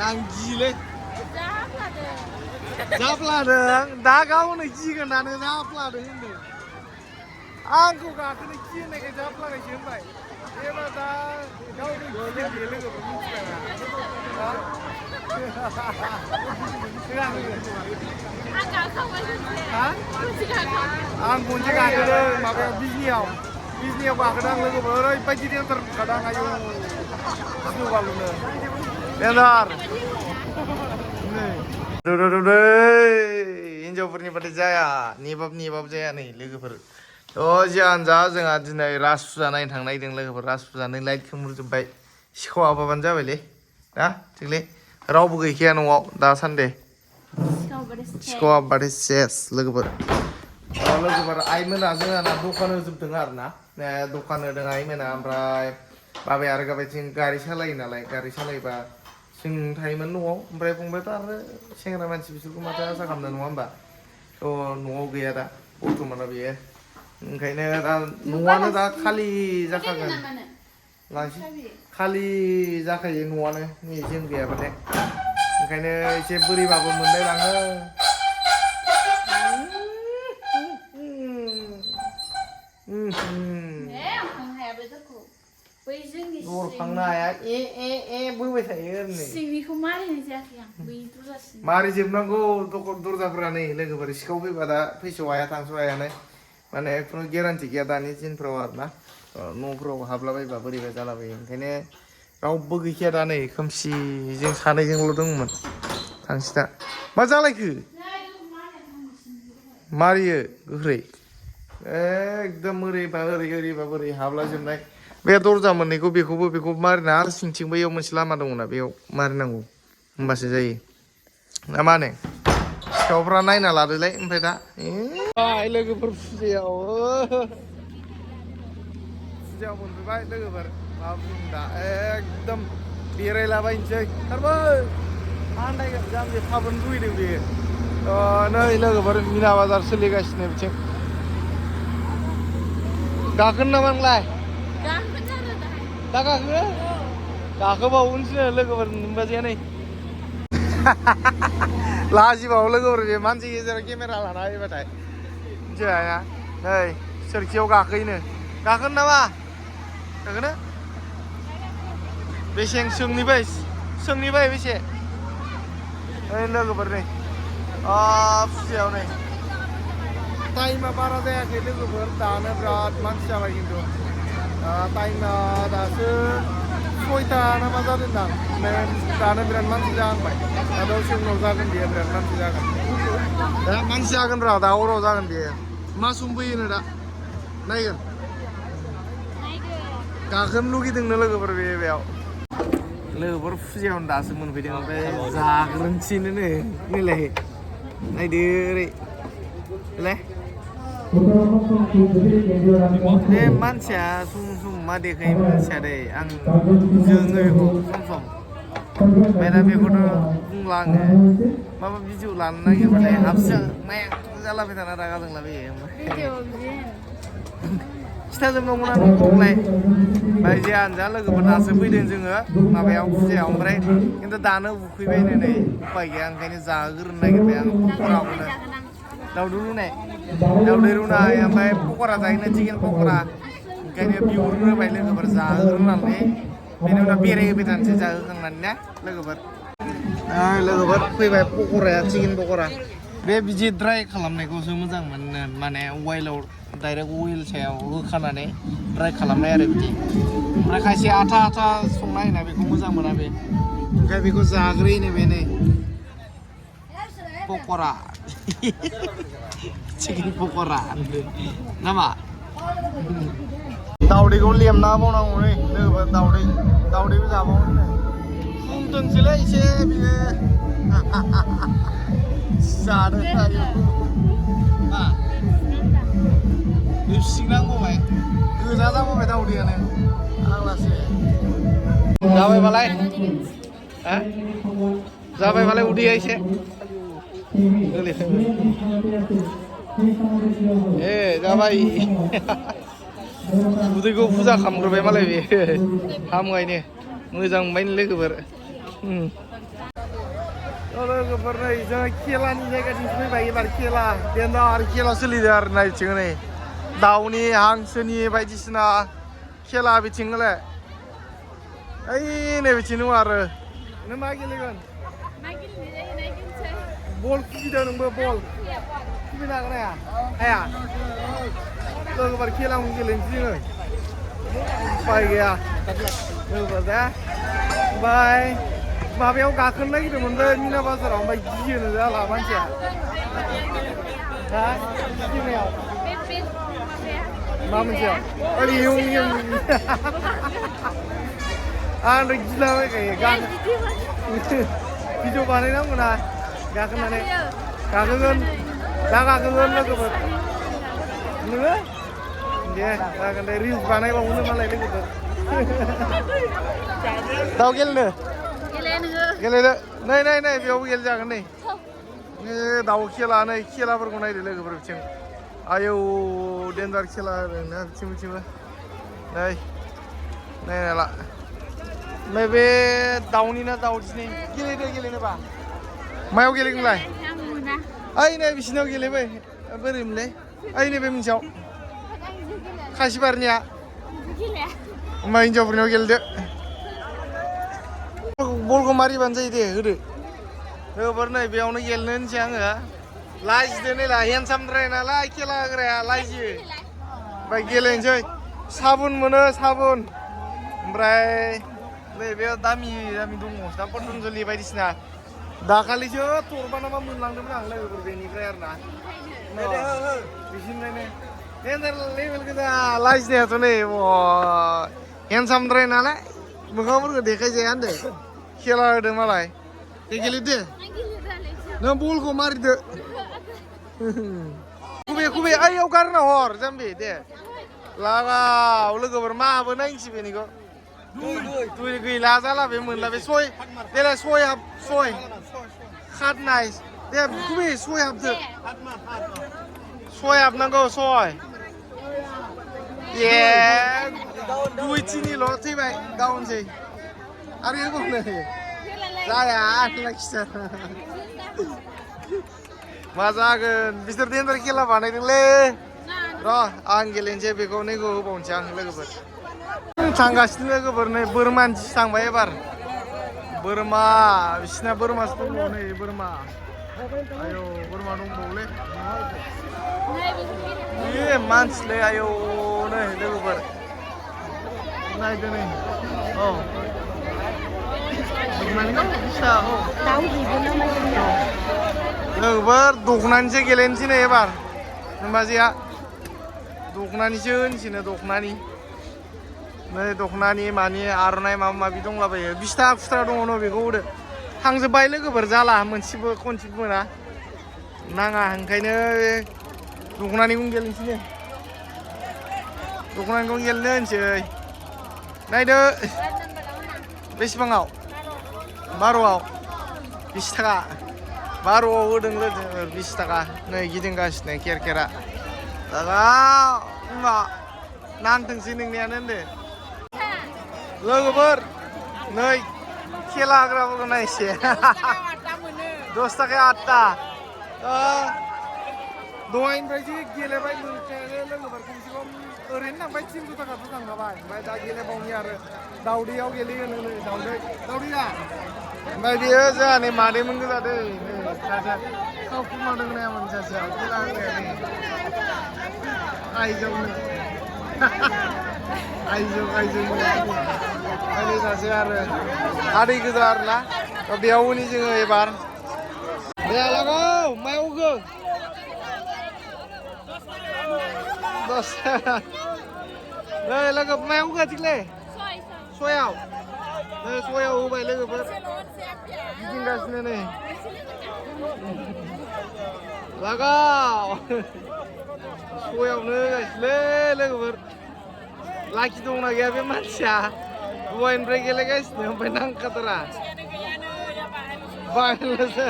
आं गियोलै जाफ्लादों दा गावनो गिगोनानो जाफ्लादों होनदों आंखौ गाखोनो गिनायखाय जाफ्लानायसो होनबाय एबार दा गावनो गिदों बे लोगोफोर मिथिबायना आं खनसे गाखोदों माबायाव बिजनियाव गाखोदों आं लोगोफोर ओरैबायदि देन्जार नुखादों आयौ गिलु बालुनो देन्जार हिन्जावफोरनि बादै जाया नेबाब जाया नै लोगोफोर जियानो जा जोंहा दिनै राज फुजा नायनो थांनो नागिरदों लोगोफोर राज फुजानि लाइट खोमोरजोब्बाय सिखाव हाबाबानो जाबायलै ना थिगलै रावबो गैखाया न'आव दासान्दे सिखाव हाबबाथाय सेस लोगोफोर आइमोना जोंहाना दखान होजोबदों आरो ना दखान होदों आइमोना ओमफ्राय बाबाया आरो गाबायथिं गारि सालायो नालाय गारि सालायबा जों थायोमोन न'आव ओमफ्राय फंबायथ' आरो सेंग्रा मानसि बिसोरखौ माथो आसा खालामनो नङा होमबा न'आव गैया दा बर्थमानाव बेयो ओंखायनो दा न'आनो दा खालि जाखागोन खालि जाखायो न'आनो नै जों गैयाबाथाय ओंखायनो एसे बोरैबाबो मोनलाय लाङो दरखांनो हाया बोबाय थायो ओरैनो सिंनिखौ मारिनाय जायाखै आं बै दरजासिम मारि जोबनांगौ दरजाफोरा नै लोगोफोर सिखाव फैबा दा फैस' हाया थांस' हायानो माने खुनु गेरान्टि गैया दानि दिनफ्राव आरोना न'फ्राव हाबलाबायबा बोरैबा जालाबायो ओंखायनो रावबो गैखाया दा नै खोमसि जों सानैजोंल' दंमोन थांसै दा मा जालायखो मारियो गोख्रै एकदम ओरैबा ओरै हाबला जोबनाय बे दरजा मोननैखौ बेखौबो मारिना आरो सिंथिंबो इयाव मोनसे लामा दङना बेयाव मारिनांगौ होमबासो जायो ना मा होनो सिखावफ्रा नायना लादोलाय ओमफ्राय दा लोगोफोर फुजायाव मोनफैबाय लोगोफोर मा बुंनो दा एकदम बेरायलाबायनोसै थारमोन आन्दायगोन जाम्बि थाबोनो लुगैदों बेयो नै लोगोफोर मिना बाजार सोलिगासिनो बिथिं गाखोनो नामा नोंलाय दा गाखोबावनोसै लोगोफोर नोंबाजैया नै लाजिबावो लोगोफोर बे मानसि गेजेराव केमेरा लाना होयोबाथाय मिथिबायना नै सोरखियाव गाखोनो नामा गाखोनो बेसे सोंनिबाय बेसे ओइ लोगोफोर नै फुजायाव नै टाइमा बारा जायाखै लोगोफोर दानो बिराद मानसि जाबाय खिन्थु टाइमा दासो 6ता ना मा जादोंदां दानो बिराद मानसि जाहांबाय दा दसे उनाव जागोन बेयो बिराद मानसि जागोन दा मानसि जागोन दा हराव जागोन बेयो मा सम फैयोनो दा नायगोन गाखोनो लुगैदोंनो लोगोफोर बेयाव लोगोफोर फुजायावनो दासो मोनफैदों ओमफ्राय जाग्रोनोसैनो नैलाय नायदो ओरै बे मानसिया सम मा देखायो मिथिया दै आं जोङो बेखौ सम ओमफ्राय दा बेखौथ' बुंला आङो माबा भिडिअ लानो नागिरबाथाय हाबसो माया जालाबाय थाना रागा जोंलाबायो खिथाजोबनांगौना न'खरावलाय ओमफ्राय जियानो जा लोगोफोर दासो फैदों जोङो माबायाव फुजायाव ओमफ्राय खिन्थु दानो उखैबायनो नै उपाय गैया ओंखायनो जाहोग्रोनो नागिरबाय आं पकराखौनो दावदै रुनाय ओमफ्राय पकरा जायोनो चिकेन पकरा ओंखायनो बिहरग्रोबाय लोगोफोर जाहोग्रोनानै बेनि उनाव बेरायहोबाय थानोसै जाहोखांनानै ना लोगोफोर फैबाय पकराया चिकेन पकरा बे बिदि ड्राइ खालामनायखौसो मोजां मोनो माने अइलाव डाइरेक्ट अइल सायाव होखानानै ड्राइ खालामनाय आरो बिदि ओमफ्राय खायसे आथा संना होना बेखौ मोजां मोना बे ओमफ्राय बेखौ जाग्रोयोनो बे नै पकरा चिकेन पकरा नामा दावदैखौ लेमना बावनांगौ नै लोगोफोर दावदैबो जाबावनो बुंदोंसोलै एसे बियो जादों थायो लिपस्टिक नांगौबाय गोजा जाबोबाय दावदैयानो आंलासो जाबायबालाय जाबायबालाय उदैया एसे जाबाय उदैखौ फुजा खालामग्रोबाय मालाय बे हामगायनो मोजां मोनबाय लोगोफोर लोगोफोर नै जों खेलानि जायगाथिं फैबाय एबार खेला देन्दार खेला सोलिदों आरो ना बिथिं नै दाउनि हांसोनि बायदिसिना खेला बिथिंलाय ओइ नै बिथिं दं आरो नों मा गेलेगोन बल खुबिदों नोंबो बल खुबिनो हागोन हाया हाया लोगोफोर खेलाखौ गेलेनोसै जोङो उफाय गैया लोगोफोर दे ओमफ्राय माबायाव गाखोनो नागिरदोंमोनबो मिना बाजाराव ओमफ्राय गियोनो जाला मानसिया हा गिनायाव मा मोनसेयाव ओरै इयुं आंथ' गिलाबायखायो भिडिअ बानायनांगौ ना गाखोनानै गाखोगोन दा गाखोगोन लोगोफोर नोङो दे जागोन दे रिल्स बानायबावनो मालाय लोगोफोर दाउ गेलेनो गेलेनो नै बेयावबो गेलेजागोन नै दाउ खेला नै खेलाफोरखौ नायदो लोगोफोर बिथिं आयौ देन्जार खेला आरोना बिथिंबो नै नायनाला ओमफ्राय बे दाउनि ना दाउदिनि गेलेनोबा मायाव गेलेगोनलाय ओइ नै बिसिनाव गेलेबाय बोरै मोनलाय ओइ नैबे मोनसेयाव खासिबारनिया होमबा हिन्जावफोरनियाव गेलेदो बलखौ मारिबानो जायो दे होदो लोगोफोर नै बेयावनो गेलेनो होनसै आङो लाजिदो नै हेन्डसामद्राय नालाय खेला होग्राया लाजियो ओमफ्राय गेलेनोसै साबुन मोनो साबुन ओमफ्राय नैबे दामि दङ दा पतन्जलि बायदिसिना दाखालिसो थरबा नामा मोनलांदोंमोन आं लोगोफोर बेनिफ्राय आरो ना बिसिनिफ्रायनो देन्जार लेभेल गोजा लाजिनायाथ' नै हेन्डसामद्राय नालाय मोखांफोरखौ देखायजाया होनदो खेला होदों मालाय दे गेलेदो नों बलखौ मारिदो खुबे ओइयाव गारना हर जाम्बि दे लागाव लोगोफोर माबो नायनोसै बेनिखौ दुइ गैला जाला बे मोनला बे सय देलाय सय खात नाइस दे खुबे सय हाबदो सय हाबनांगौ सय ए दुइ तिनिल' थैबाय गावनोसै आरो होबावनो जाया लाखिथार मा जागोन बिसोर देन्जार खेला बानायदोंलै र' आं गेलेनोसै बेखौ नैखौ होबावनोसै आं लोगोफोर थांगासिनो लोगोफोर नै बोरमानिसो थांबाय एबार बोरमा बिसिना बोरमासो दङ नै बोरमा आयौ बोरमा दंबावोलै मानसिलै आयौ नै लोगोफोर नायदो नै औ लोगोफोर दखनानिसो गेलेनोसै नै एबार होनबाजिया दखनानिसो होनसैनो दखनानि नै दखनानि मानि आर'नाइ माबा माबि दंलाबायो 20 थाखा खुस्रा दङ न' बेखौ होदो थांजोब्बाय लोगोफोर जाला मोनसेबो खनसेबो मोना नाङा ओंखायनो दखनानिखौनो गेलेनोसै दखनानिखौनो गेलेनो होनसै नायदो बेसेबाङाव 12आव 20 थाखा 12आव होदों लोगो 20 थाखा नै गिदिंगासिनो केरकेरा होनबा नांथोंसै नोंनियानो होनदो लोगोफोर नै खेला होग्राफोरखौ नायसै 10 थाखाया 8टा दहायनिफ्रायसो गेलेबाय मोनखायाखै लोगोफोर खमसे खम ओरैनो थांबाय 300 थाखाथ' थांखाबाय ओमफ्राय दा गेलेबावनि आरो दाउदैयाव गेलेगोन दाउदैया ओमफ्राय बेयो जोंहा नै मादैमोन गोजा दै नै सासे खाव खुमादों नायामोन सासेया खेला होग्राया नै आइजौनो आइजौ ओमफ्राय सासे आरो आदै गोजा आरो ना बेयाव होनि जोङो एबार दे लागाव मायाव होगो 10 नै लोगो मायाव होगासिनोलै सयाव नै सयाव होबाय लोगोफोर गिदिंगासिनो नै लागाव सयावनो होगासिनोलै लोगोफोर लाखि दंना गैया बे मानसिया दहायनिफ्राय गेलेगासिनो ओमफ्राय नांखाथारा बायल'सो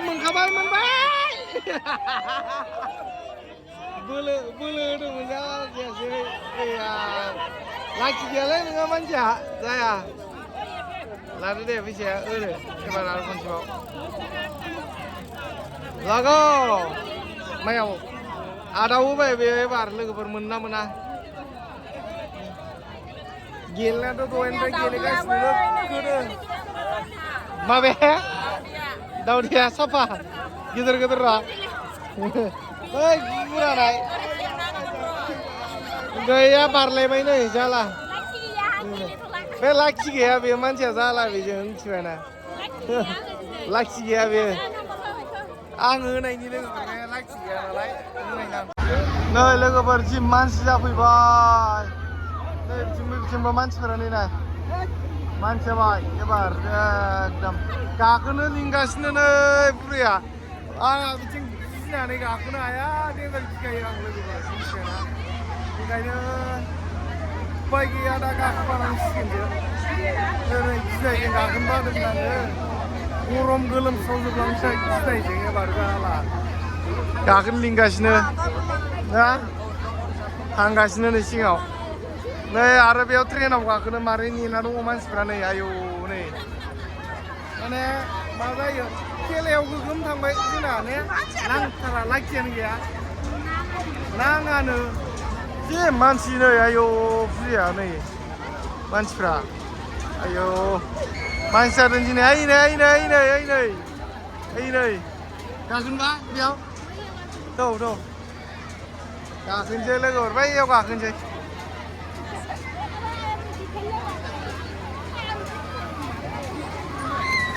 मोनखाबाय मोनबाय बोलो होदोंमोन जायासै लाखि गैयालै नोङा मानसिया जाया लादो दे फैसाया ओरै एबार आरो खनसेबाव लागौ मायाव आदाव होबाय बे एबार लोगोफोर मोनना मोना गेलेनायाथ' दहायनिफ्राय गेलेगासिनो गोदो माबे दावदैया साफा गिदिर गिदिरा ओइ बुरानाय गैया बारलायबाय नै जाला बे लाखि गैया बे मानसिया जाला बेजों मिथिबायना लाखि गैया बे आं होनायनि लोगोफोर लाखि गैया नालाय नै लोगोफोर जि मानसि जाफैबाय नै बिथिंबो मानसिफोरा नै ना मानसिया बाय एबार एकदम गाखोनो लिंगासिनो नै बुरैया आंहा बिथिं गिनानै गाखोनो हाया देन्जार गिखायो आं लोगोफोर मिथिबायना बेखायनो उपाय गैया दा गाखोफानांसिगोनसो ओरै गिनायजों गाखोनो बादोंमोन आङो गरम गोलोमस्रावजोबलांसै गिनायजों एबार जाला गाखोनो लिंगासिनो ना थांगासिनो नै सिङाव नै आरो बेयाव ट्रेनाव गाखोनो मारै नेना दङ मानसिफ्रा नै आयौ नै माने मा जायो खेलायाव गोगोम थांबाय जोंना ने नांथारा लाखियानो गैया नाङानो जे मानसि नै आयौ बुरिया नै मानसिफ्रा आयौ मानसि जादों दिनै ओइ नै गाखोनोबा बेयाव थौ गाखोनोसै लोगोफोर बैयाव गाखोनोसै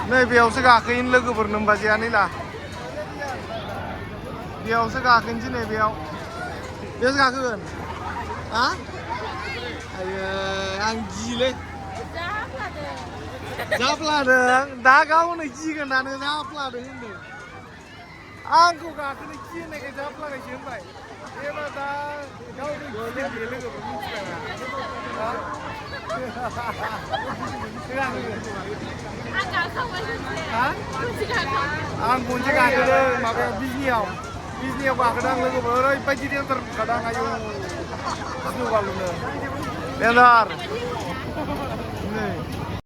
नै बेयावसो गाखोयो लोगोफोर नोमबाजैया नै ला बेयावसो गाखोनोसै नै बेयावसो गाखोगोन हा आयो आं गियोलै जाफ्लादों दा गावनो गिगोनानो जाफ्लादों होनदों आंखौ गाखोनो गियो होननायखाय जाफ्लागायसो होनबाय एबार दा गावनो गियो बे लोगोफोर मिथिबायना आं खनसे गाखोदों माबायाव बिजनियाव गाखोदों आं लोगोफोर ओरैबायदि देन्जार मोनखादों आयौ गिलु बालुनो देन्जार नै